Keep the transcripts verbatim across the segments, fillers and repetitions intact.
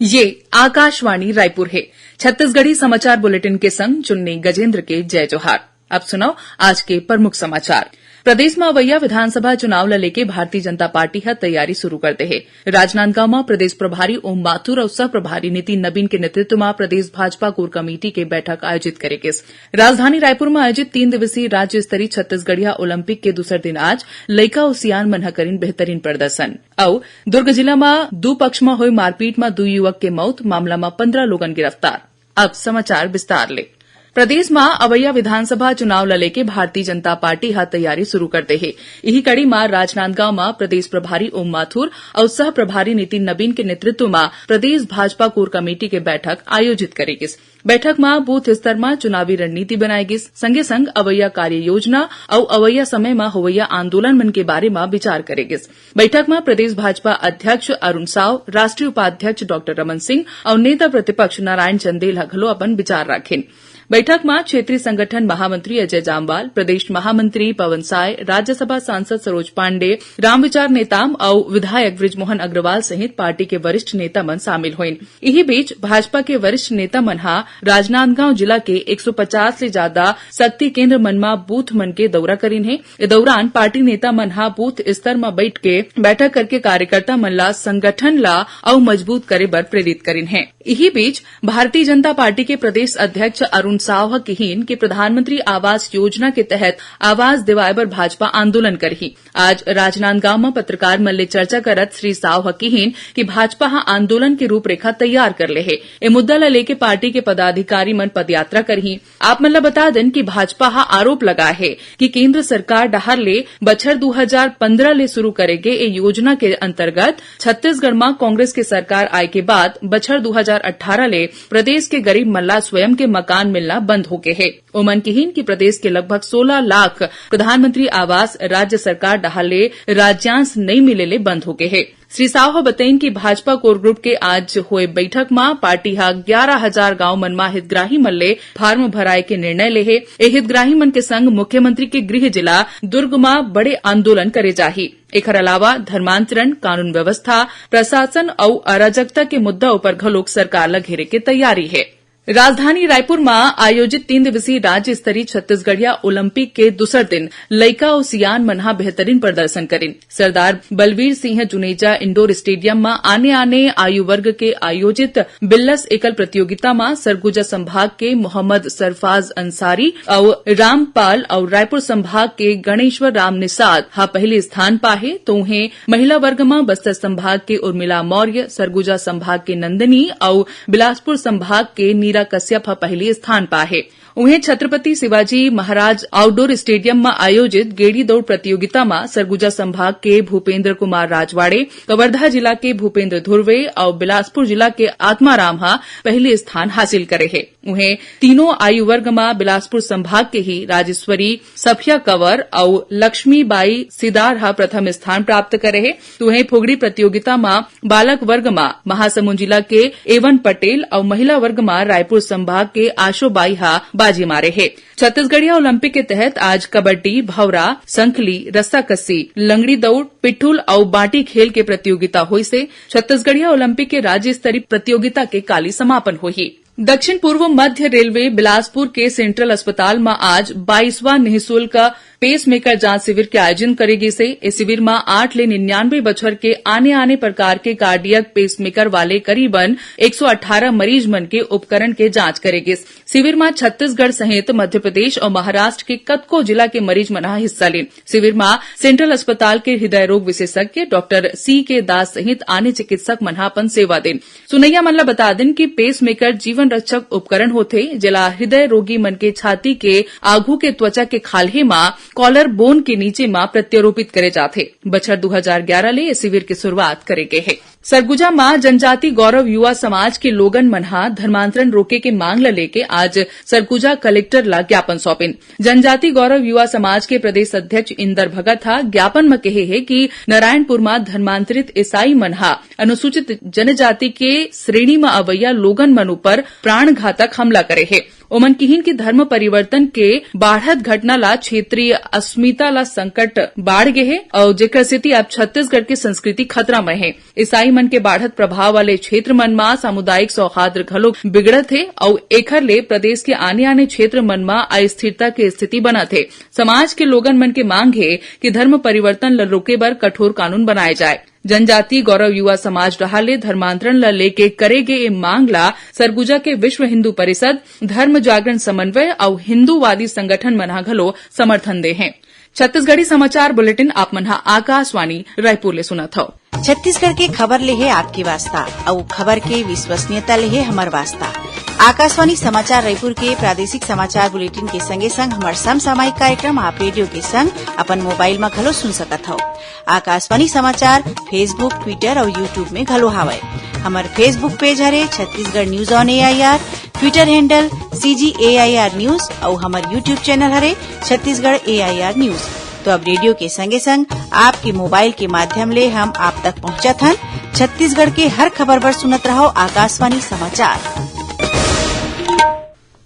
ये आकाशवाणी रायपुर हे। छत्तीसगढ़ी समाचार बुलेटिन के संग चुन्नी गजेंद्र के जय जोहार। अब सुनव आज के प्रमुख समाचार। प्रदेश म अवइया विधानसभा चुनाव ल लेके भारतीय जनता पार्टी ह तैयारी शुरू कर दे हे। राजनांदगांव म प्रदेश प्रभारी ओम माथुर अउ सह प्रभारी नितिन नबीन के नेतृत्व म प्रदेश भाजपा कोर कमेटी के बैठक आयोजित करे गिस। राजधानी रायपुर म आयोजित तीन दिवसीय राज्य स्तरीय छत्तीसगढ़िया ओलंपिक के दूसर दिन आज लइका अउ सियान मन ह करिन बेहतरीन प्रदर्शन। अउ दुर्ग जिला म दू पक्ष म होय मारपीट म दू युवक के मौत, मामला म पंद्रह लोगन गिरफ्तार। अब समाचार विस्तार ले। प्रदेश म अवइया विधानसभा चुनाव ल लेके भारतीय जनता पार्टी ह तैयारी शुरू कर दे हे। इही कड़ी म राजनांदगांव म प्रदेश प्रभारी ओम माथुर अउ सह प्रभारी नितिन नबीन के नेतृत्व म प्रदेश भाजपा कोर कमेटी के बैठक आयोजित करे गिस। बैठक म बूथ स्तर म चुनावी रणनीति बनाए गिस, संगे संग अवइया कार्य योजना अउ अवइया समय म होवइया आंदोलन मन के बारे म विचार करे गिस। बैठक म प्रदेश भाजपा अध्यक्ष अरुण साव, राष्ट्रीय उपाध्यक्ष डॉक्टर रमन सिंह अउ नेता प्रतिपक्ष नारायण चंदेल ह घलो अपन विचार राखिन। बैठक म क्षेत्रीय संगठन महामंत्री अजय जामवाल, प्रदेश महामंत्री पवन साय, राज्यसभा सांसद सरोज पांडे, रामविचार नेताम अउ विधायक बृजमोहन अग्रवाल सहित पार्टी के वरिष्ठ नेता मन शामिल होइन। इही बीच भाजपा के वरिष्ठ नेता मन ह राजनांदगांव जिला के एक सौ पचास ले जादा शक्ति केंद्र मन म बूथ मन के दौरा करिन हे। ए दौरान पार्टी नेता मन ह बूथ स्तर म बैठ के बैठक करके कार्यकर्ता मन ला संगठन ला अउ मजबूत करे बर प्रेरित करिन हे। इही बीच भारतीय जनता पार्टी के प्रदेश अध्यक्ष अरुण साव ह किहीन कि प्रधानमंत्री आवास योजना के तहत आवास दिवाए बर भाजपा आंदोलन करही। आज राजनांदगांव म पत्रकार मन ले चर्चा करत श्री साव ह किहीन कि भाजपा ह आंदोलन के रूपरेखा तैयार कर ले हे। ए मुद्दा ल लेके पार्टी के पदाधिकारी मन पदयात्रा करही। आप मन ल बता देन कि भाजपा ह आरोप लगाए हे कि केंद्र सरकार डहार ले बछर दू हजार पंद्रह ले शुरू करे गे ए योजना के अंतर्गत छत्तीसगढ़ म कांग्रेस के सरकार आए के बाद बछर दू हजार अट्ठारह ले प्रदेश के गरीब मन ला स्वयं के मकान मिलना बंद हो गे हे। ओमन किहीन कि प्रदेश के लगभग सोलह लाख प्रधानमंत्री आवास राज्य सरकार डहार ले राज्यांश नइ मिले ले बंद हो गे हे। श्री साव ह बतइन कि भाजपा कोर ग्रुप के आज होए बैठक म पार्टी ह ग्यारह हजार गांव मन म हितग्राही मन ले फार्म भराए के निर्णय ले हे। ए हितग्राही मन के संग मुख्यमंत्री के गृह जिला दुर्ग म बड़े आंदोलन करे जाही। एखर अलावा धर्मांतरण, कानून व्यवस्था, प्रशासन अउ अराजकता के मुद्दा उपर घलोक सरकार ल घेरे के तैयारी हे। राजधानी रायपुर म आयोजित तीन दिवसीय राज्य स्तरीय छत्तीसगढ़िया ओलंपिक के दूसर दिन लइका अउ सियान मन ह बेहतरीन प्रदर्शन करिन। सरदार बलवीर सिंह जुनेजा इंडोर स्टेडियम म आने-आने आयु वर्ग के आयोजित बिल्लस एकल प्रतियोगिता म सरगुजा संभाग के मोहम्मद सरफाज अंसारी अउ रामपाल अउ रायपुर संभाग के गणेश्वर राम निषाद ह पहिली स्थान पाहे, तो उहें महिला वर्ग म बस्तर संभाग के उर्मिला मौर्य, सरगुजा संभाग के नंदिनी अउ बिलासपुर संभाग के नीरा कश्यप ह पहिली स्थान पाहे। उहें छत्रपति शिवाजी महाराज आउटडोर स्टेडियम म आयोजित गेड़ी दौड़ प्रतियोगिता म सरगुजा संभाग के भूपेंद्र कुमार राजवाड़े, कवर्धा जिला के भूपेंद्र धुर्वे अउ बिलासपुर जिला के आत्माराम ह पहिली स्थान हासिल करे हे। उहें तीनों आयु वर्ग म बिलासपुर संभाग के ही राजेश्वरी सफिया कंवर अउ लक्ष्मी बाई सिदार ह प्रथम स्थान प्राप्त करे हे। तो उहें फुगड़ी प्रतियोगिता म बालक वर्ग म महासमुंद जिला के एवन पटेल अउ महिला वर्ग म रायपुर संभाग के आशो बाई ह बाजी मारे हे। छत्तीसगढ़िया ओलंपिक के तहत आज कबड्डी, भौरा, संखली, रस्साकस्सी, लंगड़ी दौड़, पिट्ठुल अउ बांटी खेल के प्रतियोगिता होइस हे। छत्तीसगढ़िया ओलंपिक के राज्य स्तरीय प्रतियोगिता के काली समापन होही। दक्षिण पूर्व मध्य रेलवे बिलासपुर के सेंट्रल अस्पताल म आज बाईसवां निःशुल्क पेसमेकर जांच शिविर के आयोजन करे गिस हे। ए शिविर म आठ ले निन्यानवे बछर के आने-आने प्रकार के कार्डियक पेसमेकर वाले करीबन एक सौ अट्ठारह मरीज मन के उपकरण के जांच करे गिस। शिविर म छत्तीसगढ़ सहित मध्य प्रदेश अउ महाराष्ट्र के कतको जिला के मरीज मन ह हिस्सा लीन। शिविर म सेंट्रल अस्पताल के हृदय रोग विशेषज्ञ डॉक्टर सी के दास सहित आने चिकित्सक मन ह अपन सेवा दिन। सुनैया मन ल बता दिन कि पेसमेकर जीवन रक्षक उपकरण होथे, जेला हृदय रोगी मन के छाती के आघू के त्वचा के खाल्हे म, कॉलर बोन के नीचे म प्रत्यारोपित करे जाथे। बछर दू हजार ग्यारह ले ए शिविर के शुरुआत करे गे हे। सरगुजा म जनजाति गौरव युवा समाज के लोगन मन ह धर्मांतरण रोके के मांग ल लेके आज सरगुजा कलेक्टर ल ज्ञापन सौंपिन। जनजाति गौरव युवा समाज के प्रदेश अध्यक्ष इंदर भगत ह ज्ञापन म कहे हे कि नारायणपुर म धर्मांतरित ईसाई मन ह अनुसूचित जनजाति के श्रेणी म अवइया लोगन मन ऊपर प्राणघातक हमला करे हे। ओमन किहिन कि धर्म परिवर्तन के बाढ़त घटना ला क्षेत्रीय अस्मिता ला संकट बाढ़ गे हे अउ जेकर सेती अब छत्तीसगढ़ के संस्कृति खतरा म हे। ईसाई मन के बाढ़त प्रभाव वाले क्षेत्र मन म सामुदायिक सौहार्द घलो बिगड़त हे अउ एखर ले प्रदेश के आने-आने क्षेत्र मन म अस्थिरता के स्थिति बनत हे। समाज के लोगन मन के मांग हे कि धर्म परिवर्तन ल रोके बर कठोर कानून बनाए जाए। जनजाति गौरव युवा समाज डहार ले धर्मांतरण ल लेके करे गे ए मांग ला सरगुजा के विश्व हिंदू परिषद, धर्म जागरण समन्वय अउ हिंदूवादी संगठन मन ह घलो समर्थन दे हे। छत्तीसगढ़ी समाचार बुलेटिन आप मन ह आकाशवाणी रायपुर ले सुनत हव। छत्तीसगढ़ के खबर ले हे आपके वास्ता, अउ खबर के विश्वसनीयता ले हे हमर वास्ता। आकाशवाणी समाचार रायपुर के प्रादेशिक समाचार बुलेटिन के संगे संग हमर समसामयिक कार्यक्रम आप रेडियो के संग अपन मोबाइल म घलो सुन सकत हव। आकाशवाणी समाचार Facebook, Twitter अउ YouTube में घलो हावय। हमर Facebook पेज हरे Chhattisgarh news on AIR, Twitter handle CG AIR news अउ हमर YouTube चैनल हरे छत्तीसगढ़ एआईआर न्यूज। तो अब रेडियो के संगे संग आपके मोबाइल के माध्यम ले हम आप तक पहुंचत हन छत्तीसगढ़ के हर खबर बर सुनत रहव आकाशवाणी समाचार।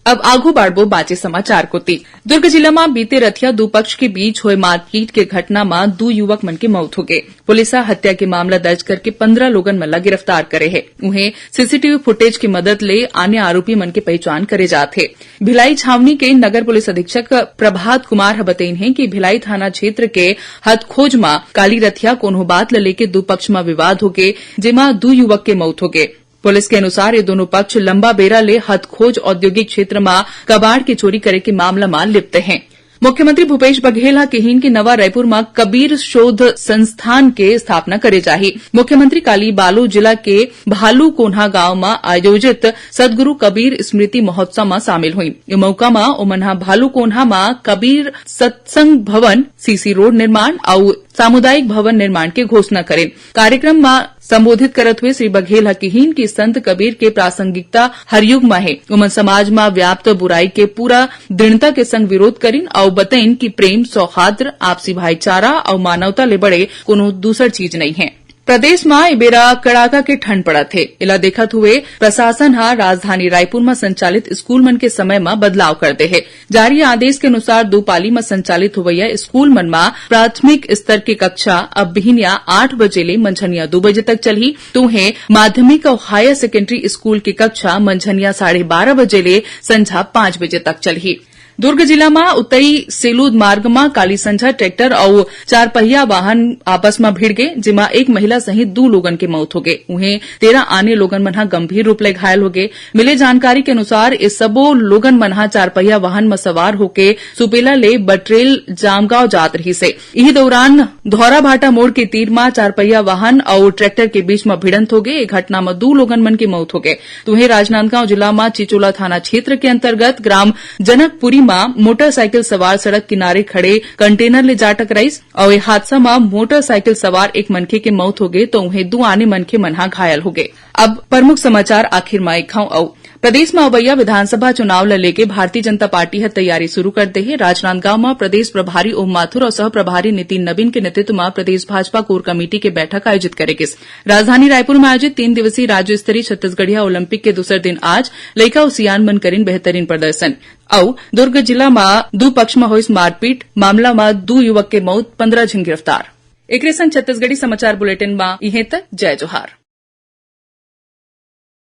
अब आगू बाढ़बो बाचे समाचार कोति। दुर्ग जिला म बीते रथिया दू पक्ष के बीच होए मारपीट के घटना म दू युवक मन के मौत होगे। पुलिस ह हत्या के मामला दर्ज करके पंद्रह लोगन मन ला गिरफ्तार करे हे। उहें, सीसीटीवी फुटेज के मदद ले आने आरोपी मन के पहचान करे जात हे। भिलाई छावनी के नगर पुलिस अधीक्षक प्रभात कुमार ह बतईन हे कि भिलाई थाना क्षेत्र के हथखोज म काली रथिया कोनो बात ल लेके दू पक्ष म विवाद होगे, जेमा दू युवक के मौत होगे। पुलिस के अनुसार, ये दोनों पक्ष लंबा बेरा ले हथखोज औद्योगिक क्षेत्र म कबाड़ के चोरी करे के मामला म लिप्त हे। मुख्यमंत्री भूपेश बघेल ह किहिन कि नवा रायपुर म कबीर शोध संस्थान के स्थापना करे जाही। मुख्यमंत्री काली बालोद जिला के भालूकोन्हा गांव म आयोजित सदगुरु कबीर स्मृति महोत्सव म शामिल हुई। ए मौका म ओमन ह भालूकोन्हा म कबीर सत्संग भवन, सीसी रोड निर्माण अउ सामुदायिक भवन निर्माण के घोषणा करेन। कार्यक्रम म संबोधित करत हुए श्री बघेल ह किहिन कि संत कबीर के प्रासंगिकता हर युग म हे। ओमन समाज म व्याप्त बुराई के पूरा दृढ़ता के संग विरोध करिन अउ बतईन कि प्रेम, सौहार्द, आपसी भाईचारा अउ मानवता ले बड़े कोनो दूसर चीज नइ हे। प्रदेश म ए बेरा कड़ाका के ठंड पड़त हे। एला देखत हुए प्रशासन ह राजधानी रायपुर म संचालित स्कूल मन के समय म बदलाव कर दे हे। जारी आदेश के अनुसार, दू पाली म संचालित होवइया स्कूल मन म प्राथमिक स्तर के कक्षा अब बिहनिया आठ बजे ले मंझनिया दू बजे तक चलही। तो उहें, माध्यमिक अउ हायर सेकेंडरी स्कूल के कक्षा मंझनिया साढ़े बारह बजे ले संझा पाँच बजे तक चलही। दुर्ग जिला म उतई सेलूद मार्ग म काली संझा ट्रैक्टर अउ चारपहिया वाहन आपस म भिड़ गे, जेमा एक महिला सहित दू लोगन के मौत होगे। उहें, तेरह आने लोगन मन ह गंभीर रूप ले घायल होगे। मिले जानकारी के अनुसार, ए सबो लोगन मन ह चारपहिया वाहन म सवार होके सुपेला ले बटरेल जामगांव जात रहिस हे। इही दौरान धौराभाटा मोड़ के तीर म चारपहिया वाहन अउ ट्रैक्टर के बीच म भिड़ंत होगे। ए घटना म दू लोगन मन के मौत होगे। तुहें राजनांदगांव जिला म चिचोला थाना क्षेत्र के अंतर्गत ग्राम जनकपुरी म मोटरसाइकिल सवार सड़क किनारे खड़े कंटेनर ले जा टकराइस अउ ए हादसा म मोटरसाइकिल सवार एक मनखे के मौत होगे, तो उहें दू आने मनखे मन ह घायल होगे। अब प्रमुख समाचार आखिर म एक घांव अउ। प्रदेश म अवइया विधानसभा चुनाव ल लेके भारतीय जनता पार्टी ह तैयारी शुरू कर दे हे। राजनांदगांव म प्रदेश प्रभारी ओम माथुर अउ सह प्रभारी नितिन नवीन के नेतृत्व म प्रदेश भाजपा कोर कमेटी के बैठक आयोजित करे गिस। राजधानी रायपुर म आयोजित तीन दिवसीय राज्य स्तरीय छत्तीसगढ़िया ओलंपिक के दूसर दिन आज लइका अउ सियान मन करिन बेहतरीन प्रदर्शन। अउ दुर्ग जिला म दू पक्ष म होइस मारपीट, मामला म दू युवक के मौत, पंद्रह झिन गिरफ्तार। एकरे संग छत्तीसगढ़ी समाचार बुलेटिन म इहें तक। जय जोहार।